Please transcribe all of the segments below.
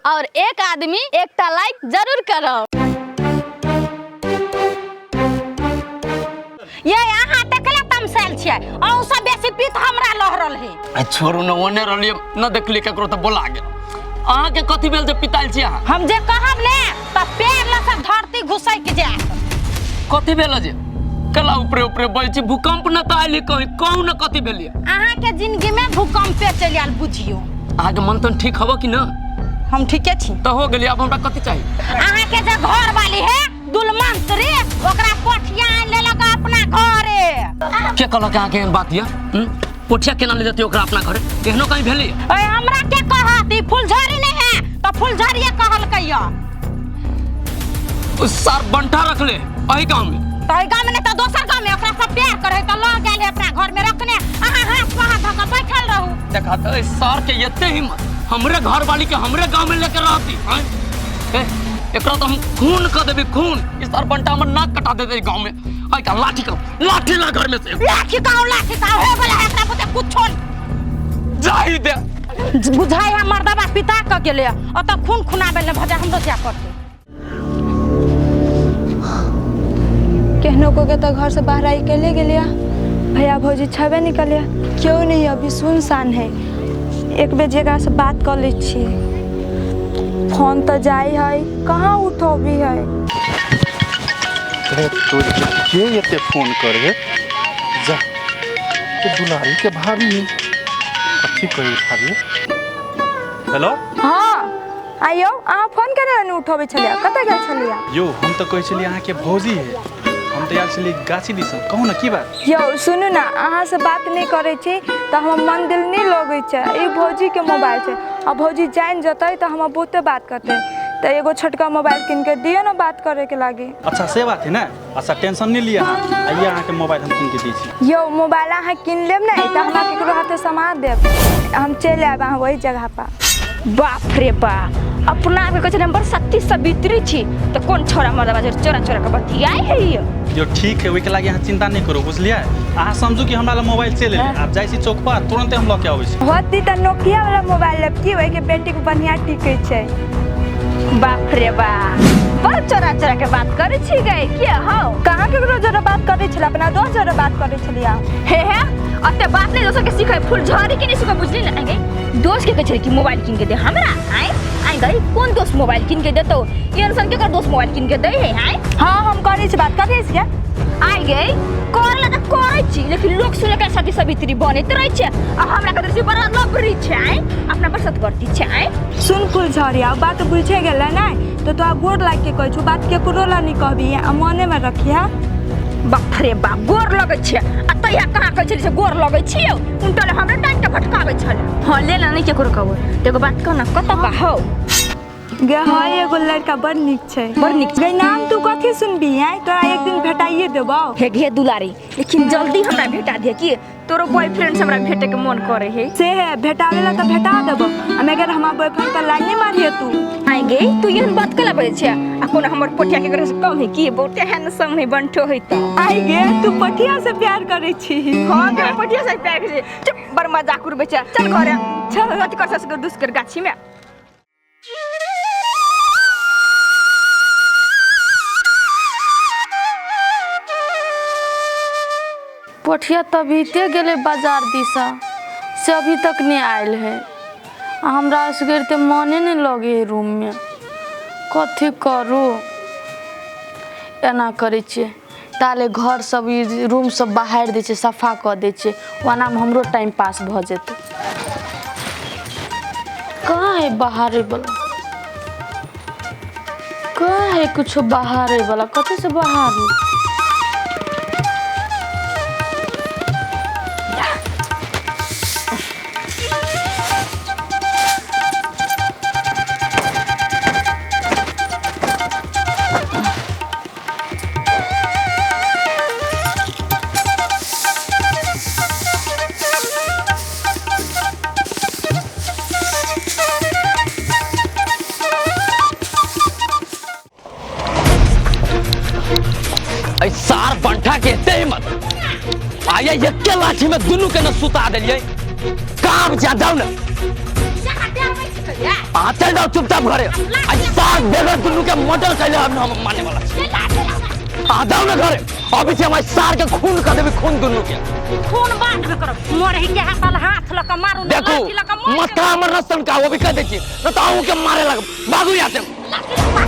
और एक आदमी एकटा लाइक जरूर करब। ये अहाँ तकले तमसायल छियै, अहूँ सब बेसी पीत हमरा लहरल है। आ छोड़ू ने, ओने रहलियै न देखलियै ककरो तऽ बोला गेल। अहाँके कथी भेल जे पितायल छी अहाँ? हम जे कहब ने तऽ पैर लऽ सब धरती घुसैक जायत। कथी भेल जे कला ऊपरे ऊपरे बजै छी? भूकंप न तऽ आयल कहीं, कहू ने कथी भेल? अहाँके जिंदगी में भूकंपे चलि आयल बुझियो। अहाँके मन तन ठीक हबऽ कि न? हम ठीके छी। तऽ हो गेली, आब हमरा कथी चाही? अहाँके जे घर वाली है दुलमंत्री, ओकरा पोठिया आनि लेलक अपना घरे। के कहलक अहाँके एहन बात? यऽ पोठिया केना ले जेतै ओकरा अपना घरे? एहनो कहीं भेलै? ओए हमरा के कहत, ई फुलझड़ी नहीं है तो फुलझड़िए कहलकै यऽ। ओ सार बंठा रखले एही गाँव में। तो एहि गाँव में नहीं तो दोसर गाँव में ओकरा सब प्यार करे तो लऽ गेल है अपना घर में रखने। अहाँ हाथ पर हाथ धऽ कऽ बैठल रहू। देखा तो इस सार के एते हिम्मत, हमरे घर वाली के हमरे गांव में लेके रहती हैं? ए, एकरा तो हम खून कर देबी खून। इस सार बंटा हमर नाक कटा देते गांव में। आई का लाठी का लाठी ला घर में से। लाठी का लाठी का हे वाला है, एकरा बुते कुछो नहीं। जाही दे। बुझाइ है मर्दबा पिता कऽ गेलै, ओतऽ खून खुनाबै लए भजा हमरो जाय पड़तै। केहनो को के तो घर से बाहर आई के ले गेलिया, भैया भौजी छबे निकलिया, क्यों नहीं अभी सुनसान है। एक बेर जकरा से बात कर लै छियै। फोन तऽ जाइ है, कहाँ उठोबी है? अरे तोर के एते फोन करे? जा तो दुलारी के भाभी है, कथी कही उठाबी? हेलो। हाँ आइयो, अहाँ फोन केने रहनी, उठोबै छलियै, कतऽ गेल छलियै? यौ हम तऽ कहै छलियै अहाँके भौजी है, हम तऽ आयल छलियै गाछी दिसन। कहू ने की बात? यौ सुनू ने, अहाँ से बात नहि करै छी तऽ हमर मन दिल नहि लगै छै। ई भौजीके मोबाइल छै आ भौजी जानि जेतै तऽ हमर बहुते बात करतै, तऽ एगो छोटका मोबाइल कीन के दियौ ने बात करैके लागी। अच्छा से बात है ने, अच्छा टेंशन नहीं लिअ अहाँ, आइए अहाँके मोबाइल हम कीन के दै छी। यौ मोबाइल अहाँ कीन लेब ने तऽ हमरा केकरो हाथे समा देब, हम चलि आयब अहाँ वही जगह पर। बाप रे बाप, अपना आपके कहै छै हम बड़ सती सवित्री छी, तऽ कोन छोरा मर्दबा जे चोरा चोरा के बतियाइ है यौ? यौ ठीक है, ओहिके लागी अहाँ चिंता नहीं करू, बुझलियै? अहाँ समझू कि हमरा लग मोबाइल चलि एलै, आब जाइ छी चौक पर तुरंते हम लऽ के अबै छी। होती तऽ नोकिया वाला मोबाइल लेब की, ओहिके बैटरी बढ़िया टिकै छै। बाप रे बाप, बड़ चोरा चोरा के बात करै छी गै के हौ? कहाँ केकरो जोरे बात करै छलै, अपना दोस्त जोरे बात करै छलियै। हे हे अते बात नहीं दोसर के सीखै, फुलझड़ी के नहीं सीखै, बुझली ने? गै दोस्त के कहै छलै कि मोबाइल कीन के दे हमरा। आय आय गै कोन दोस्त मोबाइल कीन के देतौ? एहन सन केकर दोस्त मोबाइल कीन के दै है? आय हाँ हम करै छी बात, करै छियै। आय गै कर ला तऽ करै छी, लेकिन लोक सुने के सती सवित्री बनैत रहै छै आ हमरा कहै छै बड़ा लबरी छै। आय अपना पर सत करती छै। आय सुन फुलझड़िया, बात बुझे गेलै ने तऽ तोरा गोर लागि के कहै छौ, बात केकरो ला नहि कहबी आ मनेमे रखिहे। बाप रे बाप, गोर लगै छै आ तहिया कहाँ कहै छलै से गोर लगै छियौ, उनटल हमरे टाइम के भटकाबै छलै। हाँ ले ना, नहीं केकरो कहबो। तऽ एगो बात कह ना, कतऽ का हौ? गे हाँ एगो लड़का बड़ नीक छै। बड़ नीक छै। गे नाम तू कथी सुनबी? आय तोरा एक दिन भेटाइए देबौ। हे घे दुलारी, लेकिन जल्दी हमरा भेटा दे कि तोरो बॉयफ्रेंड से हमरा भेटे के मन करे है। से है भेटावे ला तऽ भेटा देबौ, आ मगर हमर बॉयफ्रेंड पर लाइन नहीं मारिहे तू। आइ गे तू एहन बात कला बजै छै? आ कोनो हमर पोठिया के से कम है कि? बहुते हैंडसम है, बंठो है। तऽ आइ गे तू पठिया से प्यार करै छी? हाँ गे पटिया से प्यार करै छी। चुप, बड़ मजाक उड़बै छै। चल घरे चल, अथी कर ससुर दुष्कर गाछी में। पोठिया तबीते गेलै बाजार दिशा से अभी तक नहि आयल है, आ हमरा असगर तऽ मने नहि लगै है रूममे। कथी करू? एना करै छियै ताले घर सब ई रूम सब बहारि दै छियै, सफा कऽ दै छियै, ओनामे हमरो टाइम पास भऽ जेतै। कहाँ है बहारै वाला? कहाँ है कुछो बहारै वाला? कथी से बहारू? ऐ सार बंठा के एते हिम्मत आया, एके लाठी में दुनू के न सुता देलियै। काम जा जाउ ने। अहाँ चलि जाउ चुपचाप घरे। आ सात बेगर दुनू के मर्डर कैले हम माने वाला छी। अहाँ जाउ ने घरे, अभी से हम सार के खून कर देबै, खून दुनू के खून बांटबे करब। मरही के हाथ हाथ लऽ कऽ मारू, देखू माथा हमर न सनका, वो भी कह दै छी न तऽ अहूँ के मारे लगब। भागू यहाँ से,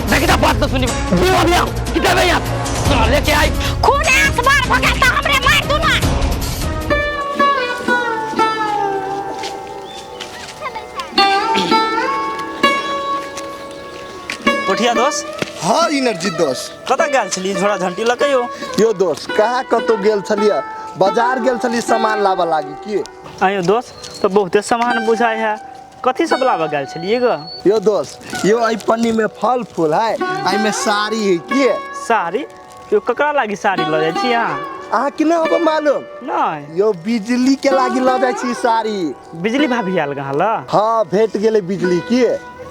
देखी तऽ बात तऽ सुनी दियो अभी हम कि देबै यहाँ से लेके आई खून आँख बार भऽ गेल तऽ हमरे मारि दू ना। पोठिया दोस्त। हाँ इनर्जी दोस्त, कतऽ गेल छलियै झोरा झंटी लऽ के? यौ यो दोस्त कहाँ कतौ गेल छलियै, बाजार गेल छलियै सामान लाबऽ लागी। की आयो दोस्त तऽ बहुते सामान बुझाइ है, कथी सब लाबऽ गेल छलियै ग? यो दोस्त यो एहि पन्नी में फल फूल है, एहिमे साड़ी है। की साड़ी? यो ककरा लागी साड़ी लऽ जाइ छी अहाँ? अहाँ के नहि होबे मालूम? नहीं यो बिजली के लागी लऽ जाइ छी साड़ी। बिजली भाभी आयल कहाँ लऽ? हाँ भेट गेलै बिजली। की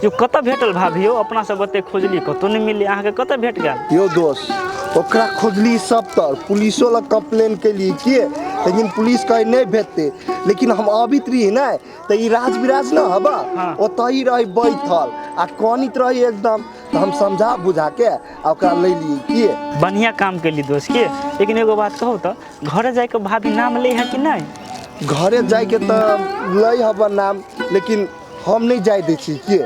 यो कतऽ भेटल भाभी? यो अपना सब ओते खोजली कतौ नहि मिललै, अहाँके कतऽ भेट गेल? यो दोस्त ओकरा खोजली सब तर, पुलिसो लग कंप्लेन केली की, लेकिन पुलिस कहे नहीं भेटते। लेकिन हम अबित रही ने तऽ ई राज विराज न हबा, ओतऽ ही रही बैठल आ कनित रही एकदम, तऽ हम समझा बुझा के आ ओकरा लै लिए। की बढ़िया काम केली दोस्त के। लेकिन एगो बात कहू तऽ घरे जाइके भाभी नाम लै है कि नहीं? घरे जाइके तऽ लै हबा नाम, लेकिन हम नहीं जाय दै छी। की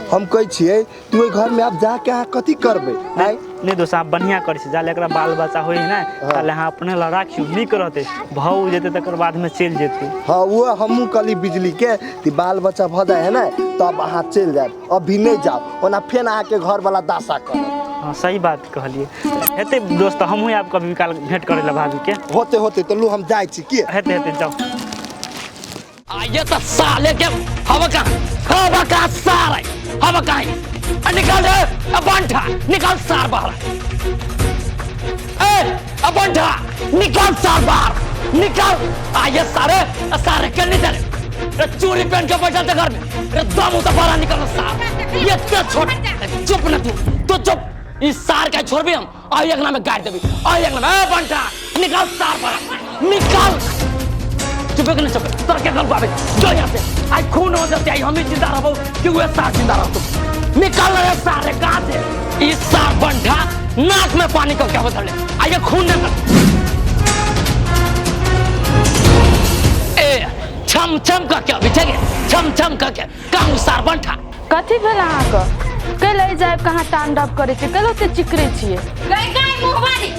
हम कहै छियै तू ओहि घरमे आब जाके अहाँ कथी करबै? नहीं दोस्त अहाँ बढ़िआँ करै छी, जाले एकरा बाल बच्चा होइ है ने ताले अहाँ अपने लए राखियौ, नीक रहतै। भाव जेतै तकर बादमे चलि जेतै। हाँ वो हमहूँ कहली बिजली के कि बाल बच्चा भऽ जाइ है ने तब अहाँ चलि जायब, अभी नहीं जाओ ओना फेर अहाँके घरवला दासा करत। हाँ सही बात कहलियै। हेतै दोस्त हमहूँ आब कभी काल भेँट करै लए भाभीके। होते होते तऽ लू हम जाइ छी। की हेतै हेतै जाउ। आइए तो साले के हवा का सार है, हवा का है। निकाल दे अबंठा, निकाल सार बाहर। ए अबंठा निकाल सार बाहर निकाल। आइए सारे सारे के नहीं चले रे, चोरी पहन के बैठल थे घर में रे, दम उतर बाहर निकाल सार। ये तो छोड़, चुप ना तू, तू चुप। इस सार का छोड़ भी हम आई अगला में गाड़ देबी, आई अगला में। ए बंठा निकाल सार बाहर निकाल। चुप के नहीं चुप, तर के गल बाबे जो यहाँ से आई खून हो जाते, आई हम ही जिंदा रहो कि वे सार जिंदा रहो। तुम निकाल रहे सारे कहाँ से? इस सार बंठा नाक में पानी का क्या बदल ले, आइए खून निकल। ए छम छम का क्या बिछेगे, छम छम का क्या कहूँ सार बंठा। कथी भेल अहाँके? कैले जायब कहाँ तांडव करै छी, कैले ओते चिकरै छियै? गई गई मुहवारी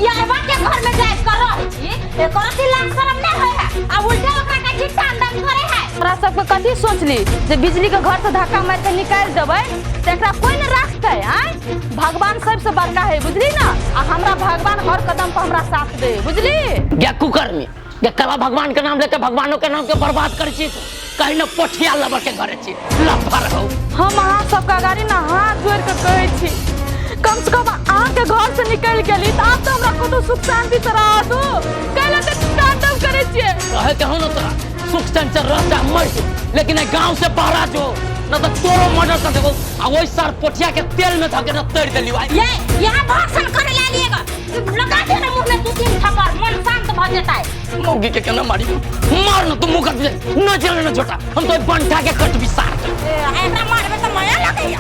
यारवा के घर में जाय कर रहै छी, एको रति लाज शरम नै होय है आ उल्टे ओकरा कहै छी तांडव करै है। तोरा सबके कथी सोचली जे बिजली के घर से धक्का मारि के निकालि देबै तऽ एकरा कोइ नहि राखतै? आँय भगवान सबसे बड़का है बुझली ना, आ हमरा भगवान हर कदम पर हमरा साथ दे बुझली। गे कुकर्मी गे कला भगवान के नाम लेके भगवानों के नाम के बर्बाद करै छी, कहीं न पोठिया लबर के घरे छी लफर हो। हम अहाँ सबके अगाड़ी ना हाथ जोड़ के कहै छी, कम से कम अहाँके घर से निकलि गेली तऽ आब तऽ हमरा कतौ सुख शांति से रहऽ दू। कैला तऽ तांडव करै छियै? रहे के हो न तोरा सुख चैन से रह जा मर जो, लेकिन गांव से बाहर जो न तो तोरो मर्डर कर देबो आ वही सार पोठिया के तेल में धके न तैर देलियो। ये यहाँ भाषण करे ला लिएगा, लगा दे ना मुंह में दू तीन थप्पड़, मन शांत भ जेतै। मौगी के केना मारी, मार न तू मुंह कर दे न चले न छोटा, हम तो बंठा के कटबी सार के। ए एकरा मारबे त माया लगैया,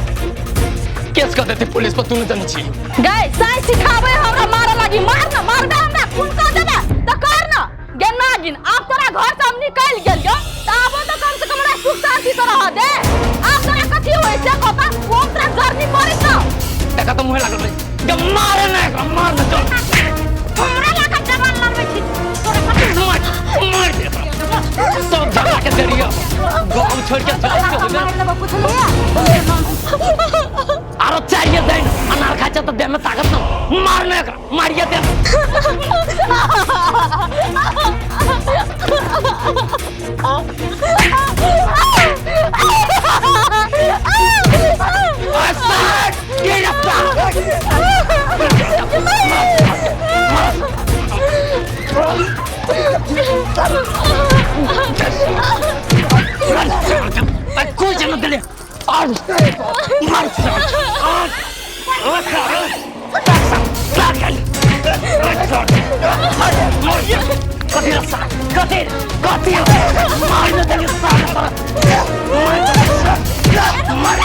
केस कर देते पुलिस पर, तू न जानै छी। गई साई सिखाबै हमरा मारे लागी, मार न मारबे हमरा खून कर देबे त कर न गे नागिन। आब तोरा घर से हम निकलि गेलियो त आबो त कम से कम हमरा सुख शांति से रह दे। आब तोरा कथी होय से कहता, हम तोरा गर्मी पड़ै छौ। देखा त मुंह लागल गे, मारे न एकरा मार न चल। हमरा लागत जवान लड़बै छी तोरा कथी मार मार दे सब झगड़ा के जरिया गांव छोड़ के जाय के होबे। आरो चाहिए then अनार खाइ छै त देह में ताकत न, मार न एकरा मारिए दे। कोई जन्म दे और मार कथी कथी मार।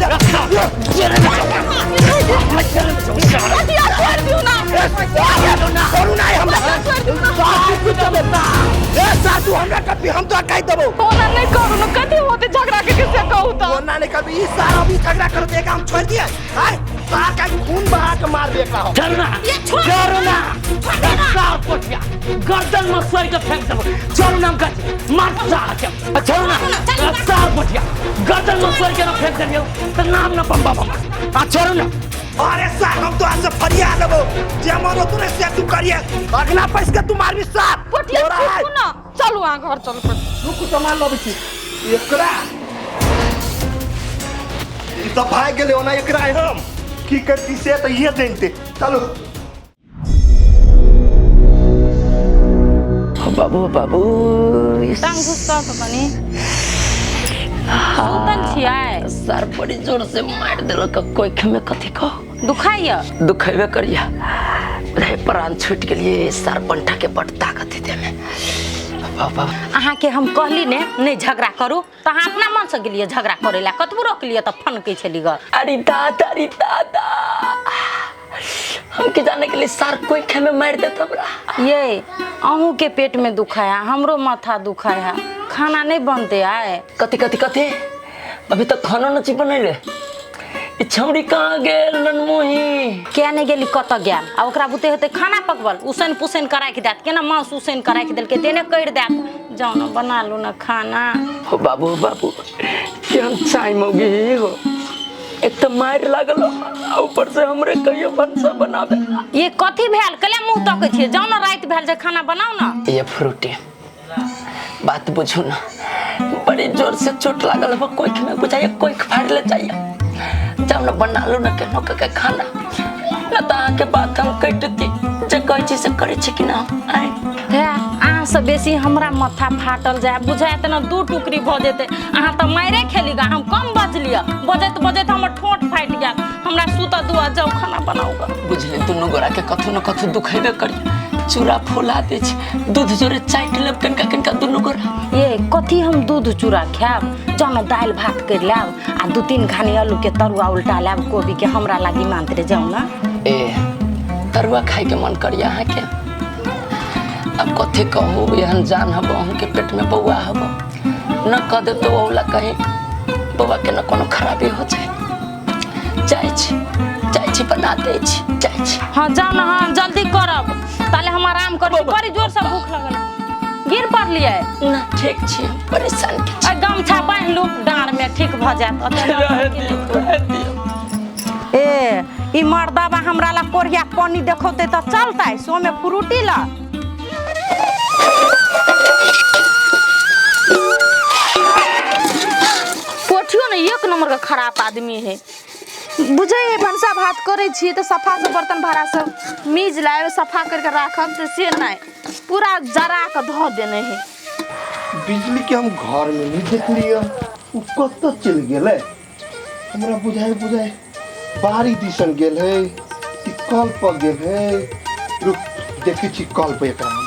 छोड़ दियो ना करू ना हमरा ए सासू हमरा कभी हम तो कहि देबो कोना नहीं करू ना कथी होते झगड़ा के किसे कहू त कोना नहीं कभी ई सारा अभी झगड़ा कर देगा हम छोड़ दिए हाय सार का खून बहा के मार दे एकरा हम चलना चलना सार पोठिया गर्दन में सर के फेंक देबो चलू नाम का मार सार के चलू ना सार पोठिया गर्दन में सर के ना फेंक देलियो त नाम ना बम्बा बम्बा आ चलू ना अरे सार हम तो आज से फरिया देबो जे मरो तूने से तू करिए अगला पैस के तू मारबी सार पोठिया रुकू ना चलू अहाँ घर चलू पर रुकू सामान लबै छी एकरा ई तऽ भाग गेलै ओना एकरा हम की करती से तऽ ये जानते चलू बाबू बाबू टांग घुसता तो कनी सुतल छियै सर बड़ी जोर से मार देलक कोइख में कथी कहो दुखाइया दुखेबे करिया रे प्राण छूट गेलिए सर पंठा के बड़ ताकत है में बाबा अहाँ के हम कहली ने नहीं झगड़ा करू तऽ अहाँ अपना मन से गेलिए झगड़ा करे ला कतबो रोकलिए तऽ फनकै छली ग अरे दादा अरे दादा हमके जाने के लिए सर कोइख में मार देत हमरा ये अहूँ के पेट में दुखाया हमरो माथा दुखाया खाना नहीं बनते आए कथी कथी कथी अभी तक खाना न बनैले ई छौड़ी कहाँ गेल ननमोही किया नहीं गेली कतऽ गेल आ ओकरा बुते हेतै खाना पकबल उसैन पुसैन के राखि देत केना मांस उसैन के राखि देलकै तेने करि देत जाउ ने बना लू ने खाना हो बाबू बाबू कि हम चाय मौगी हो एक तो मार लागल आ ऊपर से हमरे कहियो भनसा बनाबे ये कथी भेल कले मुँह तकै छियै जाउ ने राति भेल जे खाना बनाउ ने ये फ्रूटी बात बुझू ना बड़ी जोर से चोट लागल हो कोइख में बुझाइए कोइख फाड़ ले जाइए जाओ ना बना लो ना केनो के खाना ना तो अहाँ के बात हम कटती जे कहै छी से करै छी कि ना आय हे अहाँ से बेसी हमरा माथा फाटल जाय बुझायत ने दू टुकड़ी भऽ जेतै अहाँ तऽ मारे खेली गा हम कम बजलियै बजैत बजैत हमर ठोंठ फाटि गेल हमरा सुतऽ दुआ जाउ खाना बनाउ गा बुझले दुनू गोरा के कथू न कथू दुखेबे करी चूड़ा फुला दे छी दूध जोरे चाटि लेब कनका कनका दुनू गोरा ये कथी हम दूध चूड़ा खायब जाउ ने दालि भात करि लेब आ दू तीन घानी आलू के तरुआ उल्टा लेब कोबी के हमरा लागी मानते जाउ ना ए तरुआ खाए के मन करिया अहाँ के अब कथी कहू एहन जान हब अहूँ के पेट में बौआ हब न कह देब तो ओला कहीं बौआ के न कोनो खराबी हो जाए जाइ छी बना दै छी जाइ छी हाँ जाउ ने हाँ जल्दी करब ताले हम आराम करब बड़ी जोर से भूख लगल गिर पड़लियै ना ठीक छी परेशान के आ गमछा बान्हि लू डाँर में ठीक भऽ जायत रहे दियौ रहे दियौ ए ई मर्दाबा हमरा ला कोरिया पानी देखौते तऽ चलतै सो में फ्रूटी ला पोठियो ने एक नंबर के खराब आदमी है बुझे है भनसा भात करे छियै तऽ सफा से बर्तन भाड़ा सब मीज लाए सफा करके राखब तऽ से नहीं पूरा जरा के धो देने है बिजली के हम घर में नहीं देखलिए उ कतऽ चलि गेलै हमरा बुझाए बुझाए बाड़ी दिसन गेल है कि कल पर गेल है रुक देखै छी कल पर एकरा हम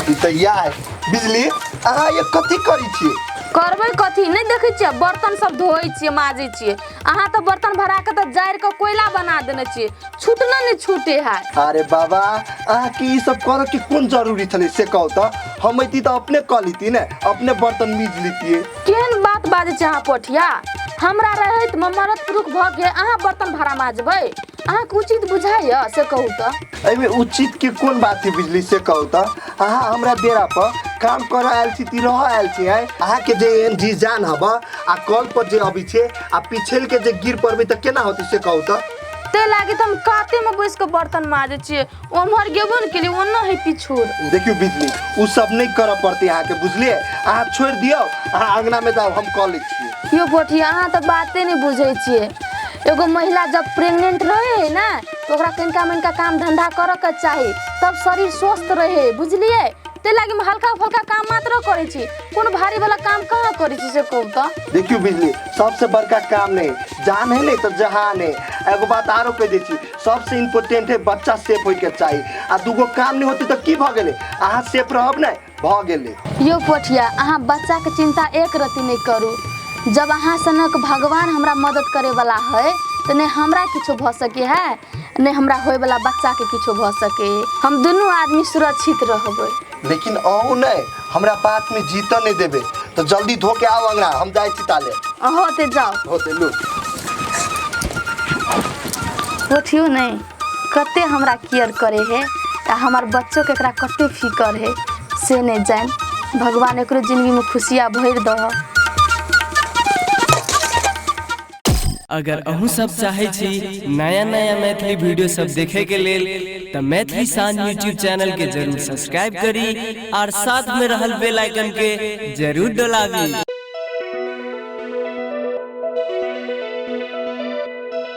ई तऽ यार बिजली अहाँ ये कथी करै छियै करबै कथी नहीं देखै छियै बर्तन सब धोइ छियै माजै छियै अहाँ तऽ बर्तन भरा के तऽ जारि के कोयला बना देने छियै छूटने नहीं छूटे है अरे बाबा अहाँके ई सब करऽ के कोन जरूरी छलै से कहू तऽ हम अइती तऽ अपने कऽ लेती ने अपने बर्तन मीज लेतियै केहन बात बाजै छै अहाँ पोठिया हमरा रहैत मे मरद पुरुख भऽ के अहाँ बर्तन भाड़ा माजबै अहाँके उचित बुझाइया से कहू तऽ एहिमे उचित के कोन बात है बिजली से कहू तऽ अहाँ हमरा डेरा पर काम करऽ आयल छी ती रहऽ आयल छी आँय अहाँके जे एहन जी जान हब आ कल पर जे अबै छै आ पिछल के जे गिर पड़बै तऽ केना होतै से कहू तऽ ते लागी तऽ हम काते में बैस के बर्तन माजै छियै ओम्हर गेबो ने केलियै ओना है पिछोर देखियौ बिजली उ सब नहि करऽ पड़तै अहाँके बुझलियै अहाँ छोड़ि दियौ अहाँ अङ्गनामे जाउ हम कऽ लै छियै यो पोठिया अहाँ तऽ बाते नहि बुझै छियै एगो महिला जब प्रेग्नेंट रहे है ना तो ओकरा कनिका मनिका काम धंधा करऽ के चाही तब शरीर स्वस्थ रहे बुझलियै ते लागी हम हल्का फुल्का काम मात्र करै छी कोनो भारी वाला काम कहाँ करै छी से कहू तऽ देखियौ बिजली सबसे बड़का काम नहीं जान है नहीं तो जहान है एगो बात आरो कह दै छी सबसे इम्पोर्टेंट है बच्चा सेफ होइके चाही आ दूगो काम नहीं होते तऽ की भऽ गेलै अहाँ सेफ रहब ने भऽ गेलै यो पोठिया अहाँ बच्चाके चिंता एक रत्ती नहि करू जब अहाँ सनक भगवान हमरा मदद करे वाला है तो नहीं हमरा किछो भऽ सके है, नहीं हमरा होए वाला बच्चा के किछो भऽ सके। हम दुनू आदमी सुरक्षित रहबै। लेकिन अहूँ नहीं हमरा बात में जीत नहीं देबे तो जल्दी धो के आओ अंगना, हम जाए छी ताले। होते जाओ। होते लू। होथियो नहीं कते हमरा केयर करे है आ हमार बच्चों के एकरा कते फिकर है से नहीं जान। भगवान एकरो जिंदगी में खुशियाँ भरि दह। अगर अहूँ सब चाहे छी नया नया मैथिली वीडियो सब देखे के लेल त मैथिली शान यूट्यूब चैनल के जरूर सब्सक्राइब करी और साथ में रहल बेल आइकन के जरूर डोलाबी।